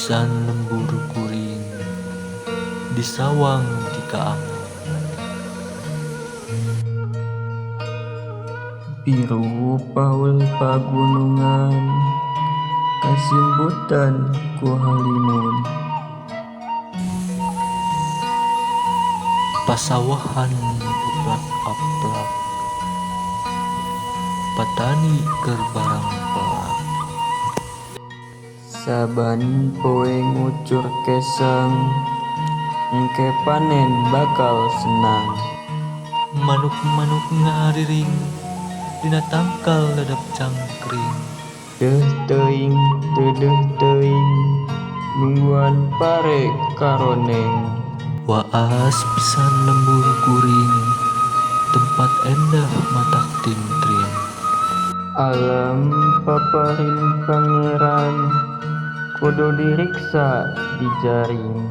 Pisan lembur kuring disawang ti kaangan. Biru paul pagunungan kasimbutan ku halimun. Pasawahan uplak-aplak patani keur barang pelak. Saban poe ngucur keseng engke panen bakal senang. Manuk-manuk ngahariring dina tangkal dadap cangkring. Deuh teuing deudeuh teuing nungguan pare karoneng. Waas pisan lembur kuring tempat endah matak tintrim. Alam paparin Pangeran kudu diriksa dijaring.